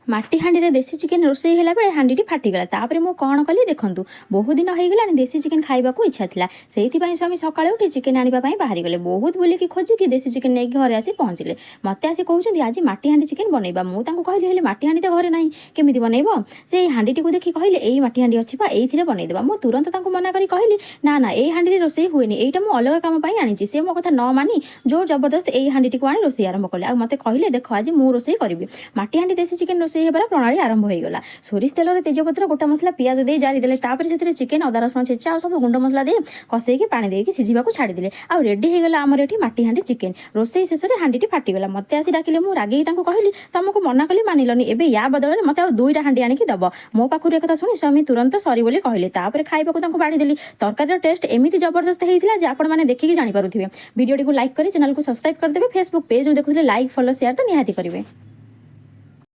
ମାଟି ହାଣ୍ଡିରେ ଦେଶୀ ଚିକେନ୍ ରୋଷେଇ ହେଲା ବେଳେ ହାଣ୍ଡିଟି ଫାଟିଗଲା। ତାପରେ ମୁଁ କ'ଣ କଲି ଦେଖନ୍ତୁ। ବହୁତ ଦିନ ହେଇଗଲାଣି, ଦେଶୀ ଚିକେନ୍ ଖାଇବାକୁ ଇଚ୍ଛା ଥିଲା। ସେଇଥିପାଇଁ ସ୍ୱାମୀ ସକାଳେ ଉଠି ଚିକେନ୍ ଆଣିବା ପାଇଁ ବାହାରିଗଲେ। ବହୁତ ବୁଲିକି ଖୋଜିକି ଦେଶୀ ଚିକେନ୍ ନେଇକି ଘରେ ଆସି ପହଞ୍ଚିଲେ। ମୋତେ ଆସି କହୁଛନ୍ତି, "ଆଜି ମାଟି ହାଣ୍ଡି ଚିକେନ୍ ବନେଇବା।" ମୁଁ ତାଙ୍କୁ କହିଲି, "ହେଲେ ମାଟି ହାଣ୍ଡି ତ ଘରେ ନାହିଁ, କେମିତି ବନେଇବ?" ସେ ଏଇ ହାଣ୍ଡିଟିକୁ ଦେଖି କହିଲେ, "ଏଇ ମାଟି ହାଣ୍ଡି ଅଛି ପା, ଏଇଥିରେ ବନେଇଦେବା।" ମୁଁ ତୁରନ୍ତ ତାଙ୍କୁ ମନା କରି କହିଲି, "ନା ନା, ଏଇ ହାଣ୍ଡିରେ ରୋଷେଇ ହୁଏନି। ଏଇଟା ମୁଁ ଅଲଗା କାମ ପାଇଁ ଆଣିଛି।" ସେ ମୋ କଥା ନ ମାନି ଜୋର ଜବରଦସ୍ତ ଏଇ ହାଣ୍ଡିଟିକୁ ଆଣି ରୋଷେଇ ଆରମ୍ଭ କଲେ ଆଉ ମୋତେ କହିଲେ, "ଦେଖ, ଆଜି ମୁଁ ରୋଷେଇ କରିବି।" ମାଟି ହାଣ୍ଡି ଦେଶୀ ଚିକେନ୍ ରୋଷେଇ ହେବାର ପ୍ରଣାଳୀ ଆରମ୍ଭ ହୋଇଗଲା। ସୋରିଷ ତେଲରେ ତେଜପତ୍ର, ଗୋଟା ମସଲା, ପିଆଜ ଦେଇ ଜାରିଦେଲେ। ତାପରେ ସେଥିରେ ଚିକେନ୍, ଅଦା ରସୁଣ ଛେଚା ଆଉ ସବୁ ଗୁଣ୍ଡ ମସଲା ଦେଇ କଷେଇକି ପାଣି ଦେଇକି ସିଝିବାକୁ ଛାଡ଼ିଦେଲେ। ଆଉ ରେଡି ହେଇଗଲା ଆମର ଏଠି ମାଟି ହାଣ୍ଡି ଚିକେନ୍। ରୋଷେଇ ଶେଷରେ ହାଣ୍ଡିଟି ଫାଟିଗଲା। ମୋତେ ଆସି ଡାକିଲେ। ମୁଁ ରାଗିକି ତାଙ୍କୁ କହିଲି, "ତମକୁ ମନା କଲି, ମାନିଲନି। ଏବେ ୟା ବଦଳରେ ମୋତେ ଆଉ ଦୁଇଟା ହାଣ୍ଡି ଆଣିକି ଦବ।" ମୋ ପାଖରୁ ଏକଥା ଶୁଣି ସ୍ୱାମୀ ତୁରନ୍ତ ସରି ବୋଲି କହିଲେ। ତାପରେ ଖାଇବାକୁ ତାଙ୍କୁ ବାଢ଼ିଦେଲି। ତରକାରୀର ଟେଷ୍ଟ ଏମିତି ଜବରଦସ୍ତ ହେଇଥିଲା ଯେ ଆପଣମାନେ ଦେଖିକି ଜାଣିପାରୁଥିବେ। ଭିଡ଼ିଓଟିକୁ ଲାଇକ୍ କରି ଚ୍ୟାନେଲକୁ ସବସ୍କ୍ରାଇବ୍ କରିଦେବେ। ଫେସବୁକ୍ ପେଜ୍ରୁ ଦେଖୁଥିଲେ ଲାଇକ୍, ଫଲୋ, ସେୟାର ତ ନିହାତି କରିବେ।